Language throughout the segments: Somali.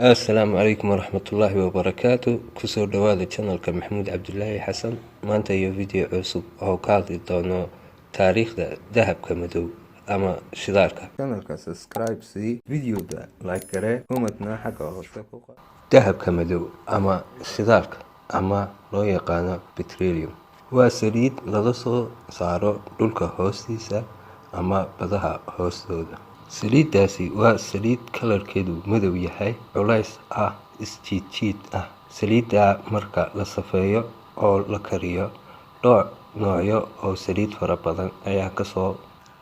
Assalaamu calaykum waraxmatullaahi wabarakaatu. Kusoo dhawaada channelka Maxamuud Cabdilaahi Xasan. Maanta iyo video cusub oo ka hadli doono taariikhda dahabka madow ama shidaalka. Channelka subscribe sii, videoda like garee, commentna xagga hoose ku qor. Dahabka madow ama shidaalka ama loo yaqaano petroleum waa saliid laga soo saaro dhulka hoostiisa ama badaha hoostooda. Saliiddaasi waa saliid kalarkeedu madow yahay, culays ah, isjiid-jiid ah. Saliidda marka la safeeyo oo la kariyo, dhowr noocyo oo saliid fara badan ayaa kasoo.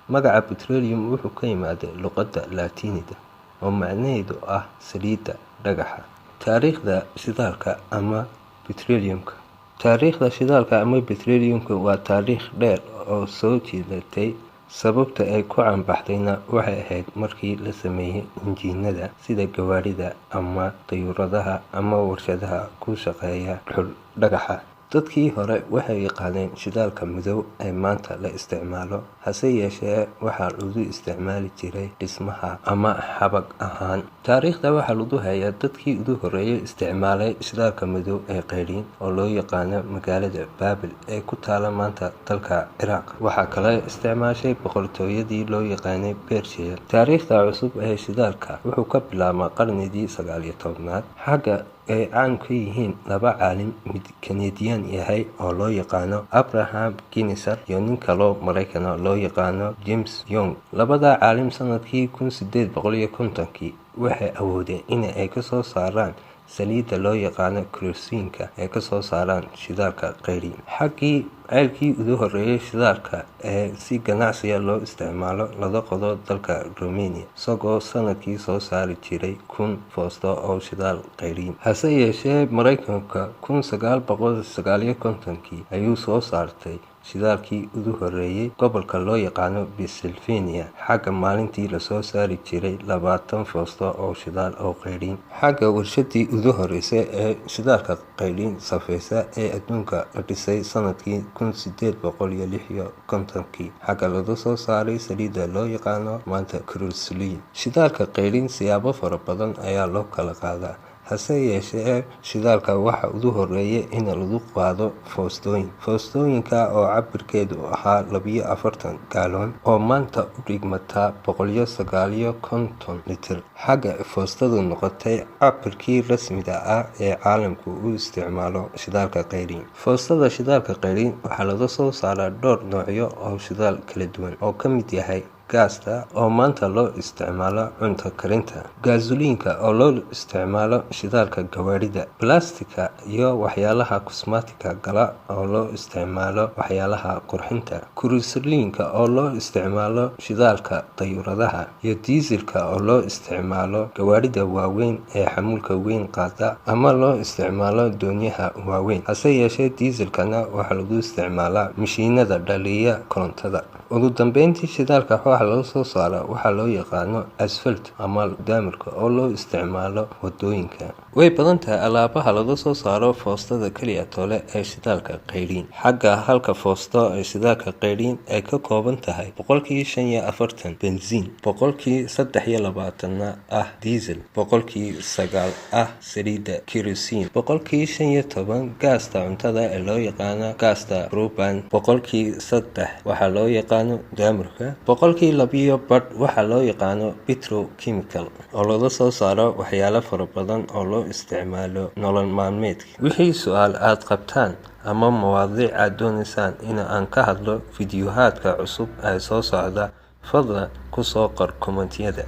Magaca petroleum wuxuu ka yimaaday luqadda Laatiinida oo macnaheedu ah saliidda dhagaxa. Taariikhda shidaalka ama petroleumka. Taariikhda shidaalka ama petroleumka waa taariikh dheer oo soo jiidatay. Sababta ay ku caanbaxdayna waxay ahayd markii la sameeyay injiinada sida gawaarida ama dayuuradaha ama warshadaha ku shaqeeya dhuxul dhagaxa. Dadkii hore waxay yaqaaneen shidaalka madow ee maanta la isticmaalo, hase yeeshee waxaa lagu isticmaali jiray dhismaha ama xabag ahaan. Taariikhda waxaa lagu hayaa dadkii ugu horreeyay isticmaalay shidaalka madow ee qayliin oo loo yaqaano magaalada Baabil ee ku taala maanta dalka Ciraaq. Waxaa kale isticmaashay boqortooyadii loo yaqaanay Bershiya. Taariikhda cusub ee shidaalka wuxuu ka bilaabmaa qarnigii 19aad, xagga ay caan ku yihiin laba caalim, mid Canadian yahay oo loo yaqaano Abraham Ginniser iyo nin kaloo Maraykan ah loo yaqaano James Young. Labada caalim sanadkii 1850kii waxay awoodeen in ay kasoo saaraan saliidda loo yaqaano kerosiinka, ay kasoo saaraan shidaalka qayliin. Xaggii ceelkii ugu horreeyay shidaalka ee si ganacsiga loo isticmaalo laga qodo dalka Romania, isagoo sanadkii soo saari jiray 1000 foosto oo shidaal qayliin. Hase yeeshee Maraykanka 1959kii ayuu soo saartay shidaalkii ugu horreeyay gobolka loo yaqaano Pennsylvania, xagga maalintii lasoo saari jiray 20 foosto oo shidaal oo qayliin. Xagga warshadii ugu horreysay ee shidaalka qayliin safeysa ee adduunka la dhisay sanadkii 1856kii, xagga laga soo saaray saliidda loo yaqaano maanta kerosene. Shidaalka qayliin siyaabo fara badan ayaa loo kala qaadaa, hase yeeshee shidaalka waxa ugu horreeyay in lagu qaado foostooyin. Foostooyinka oo cabirkeedu ahaa 42 gaaloon oo maanta u dhigmata 159 litir, xagga foostadu noqotay cabirkii rasmiga ah ee caalamku u isticmaalo shidaalka qayliin. Foostada shidaalka qayliin waxaa laga soo saaraa dhowr noocyo oo shidaal kala duwan oo ka mid yahay gaasta oo maanta loo isticmaalo cunto karinta, gaasuliinka oo loo isticmaalo shidaalka gawaarida, balastika iyo waxyaalaha kusmaatika gala oo loo isticmaalo waxyaalaha qurxinta, kurusaliinka oo loo isticmaalo shidaalka dayuuradaha, iyo diisilka oo loo isticmaalo gawaarida waaweyn ee xamuulka weyn qaada ama loo isticmaalo doonyaha waaweyn. Hase yeeshee diisilkana waxaa lagu isticmaalaa mishiinada dhaliya korontada. Ugu dambeyntii, shidaalka waxaa laga soo saaraa waxaa loo yaqaano asfalt ama daamirka oo loo isticmaalo wadooyinka. Way badan tahay alaabaha laga soo saaro foostada keliya toole ee shidaalka qayliin, xagga halka foosto ee shidaalka qayliin ay ka kooban tahay 45% bensiin, 23%na ah diisel, 9% ah saliidda kerosiin, 15% gaasta cuntada ee loo yaqaano gaasta propan, 3% waxaa loo yaqaano daamirka, 2.5% waxaa loo yaqaano petrochemical oo laga soo saaro waxyaalo fara badan oo loo isticmaalo nolol maalmeedka. Wixii su-aal aad qabtaan ama mawaadiic aad doonaysaan in aan ka hadlo fiidiyohaadka cusub ee soo socda, fadlan ku soo qor commentiyada.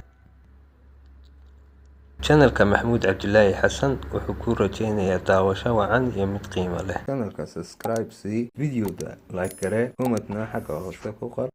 Channelka Maxamuud Cabdilaahi Xasan wuxuu kuu rajeynayaa daawasho wacan iyo mid qiimo leh. Channelka subscribe sii, videoda like garee, commentna xagga hoose ku qor.